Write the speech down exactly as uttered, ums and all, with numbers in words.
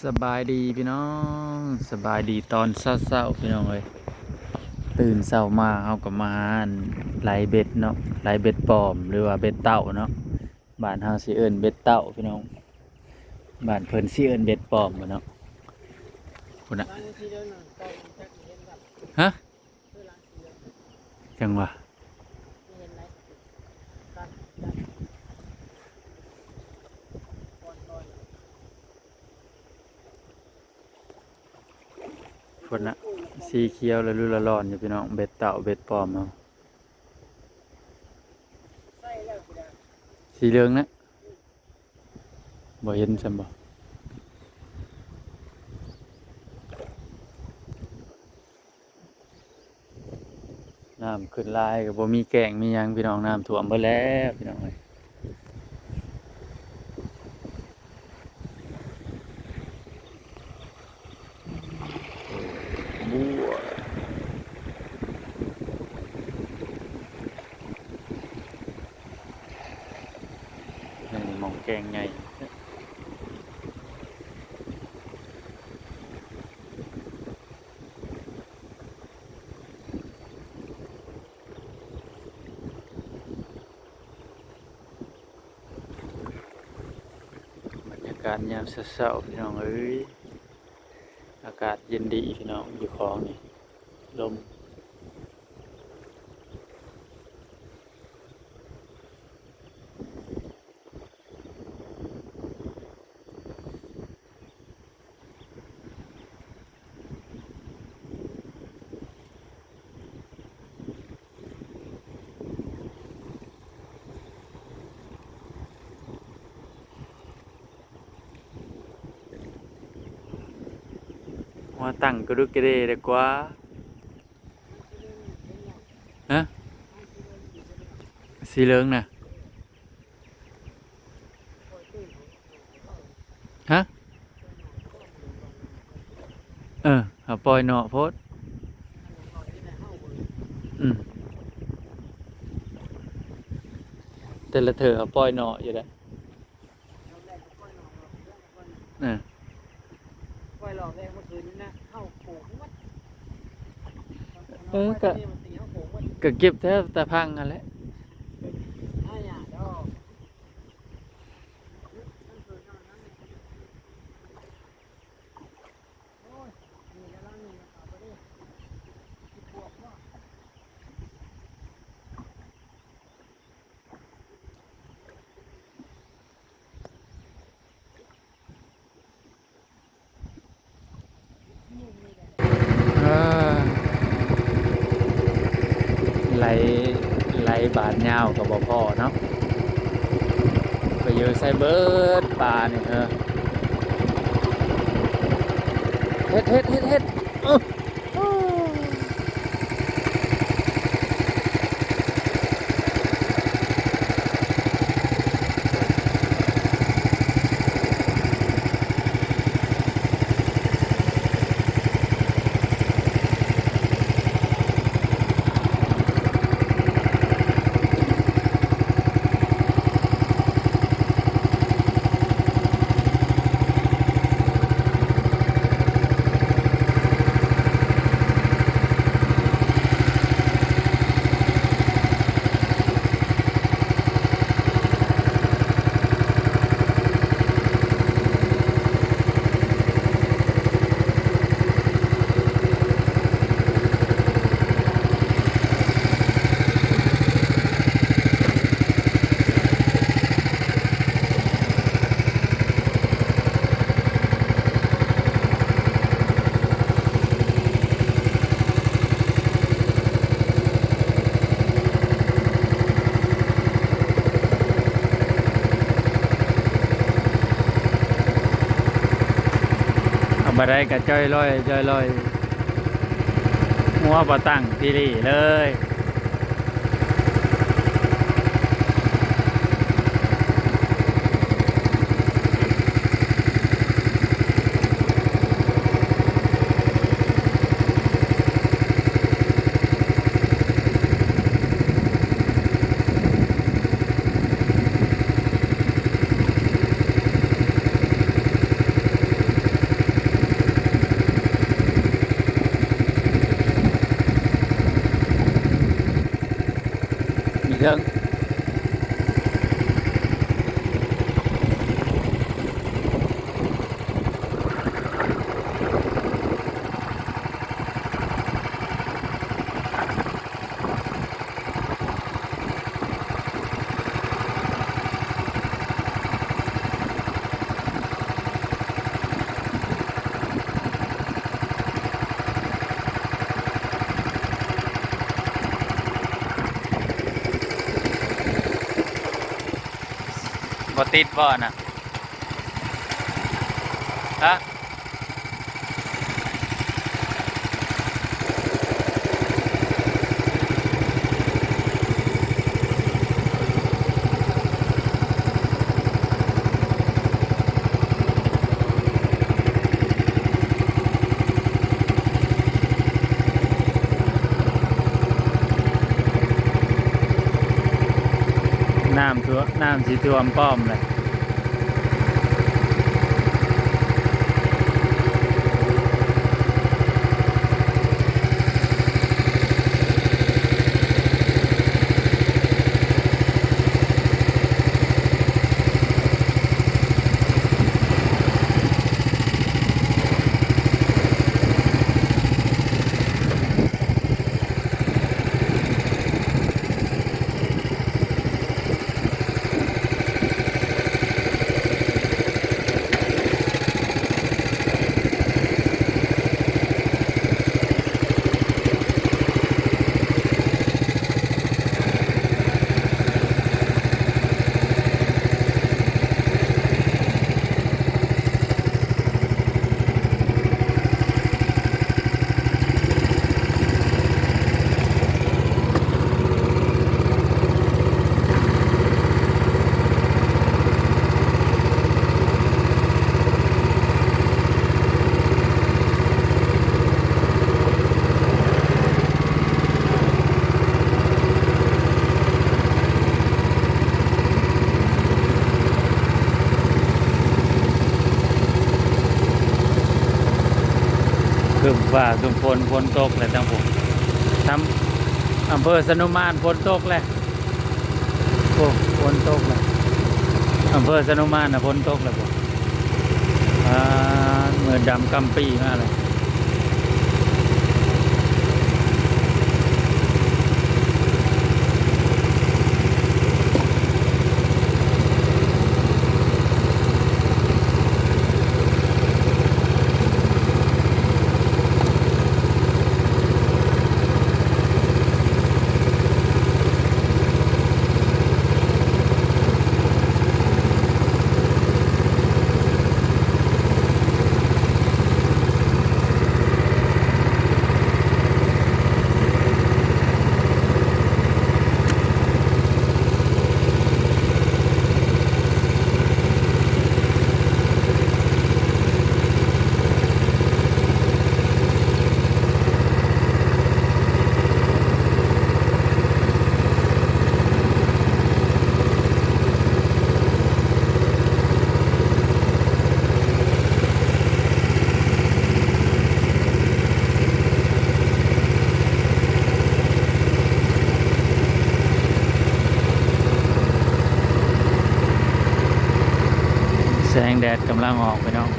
สบายดีพี่น้อง สบายดีตอนเช้าๆ พี่น้องเอ้ย ตื่นเช้ามาเฮาก็มาหาอันไล่เบ็ดเนาะ ไล่เบ็ดปลอมหรือว่าเบ็ดเต้าเนาะ บ้านเฮาสิเอิ้นเบ็ดเต้าพี่น้อง บ้านเพิ่นสิเอิ้นเบ็ดปลอมบ่เนาะ พุ้นน่ะ ฮะ จั่งว่า พุ้นน่ะ สีเขียวละลุละลอนอยู่พี่น้อง เบ็ดเต้าเบ็ดปลอมเฮา สีเหลืองนะ บ่เห็นซ้ำบ่ น้ำขึ้นหลายก็บ่มีแกงมีหยังพี่น้อง น้ำท่วมเบิดแล้วพี่น้องเอ้ย บัว นี่หม่องแกงใหญ่ บรรยากาศยามเช้าๆ พี่น้องเอ้ย อากาศเย็นดีพี่น้อง อยู่ของนี่ ลม ว่าตั้งกระดุกกระเดดีกว่า ฮะ สีเหลืองน่ะ ฮะ เออ เอาปล่อยเนาะโพด อืม แต่ละเทื่อเอาปล่อยเนาะอยู่แล้ว เออ ปล่อยหลอกแรงเมื่อคืนนี้นะ เข้าโขงหมด เออ ก็ มันตีเข้าโขงหมด ก็เก็บแทบแต่พังนั่นแหละ ห้าอย่างดอก เออ ไหล ไหลบาดยาวก็บ่พอเนาะ ไปอยู่ใส่เบิดปลานี่ เออ เฮ็ด เฮ็ด เฮ็ด เฮ็ด เออเอาบ่ได้ก็จ่อยลอย จ่อยลอย หัวบ่ตั้งที่หลีเลย ติดบ่น่ะ ฮะ น้ำท่วม น้ำสิท่วมป้อมเลย ครึ้มฟ้าครึ้มฝน ฝนตกแล้วทั้งพวก ทำ อำเภอสนุมานฝนตกแล้ว โอ้ ฝนตกแล้ว อำเภอสนุมานนะฝนตกแล้วพวก อ่า มืดดำกำปีมาเลย แสงแดดกำลังออกไปเนาะ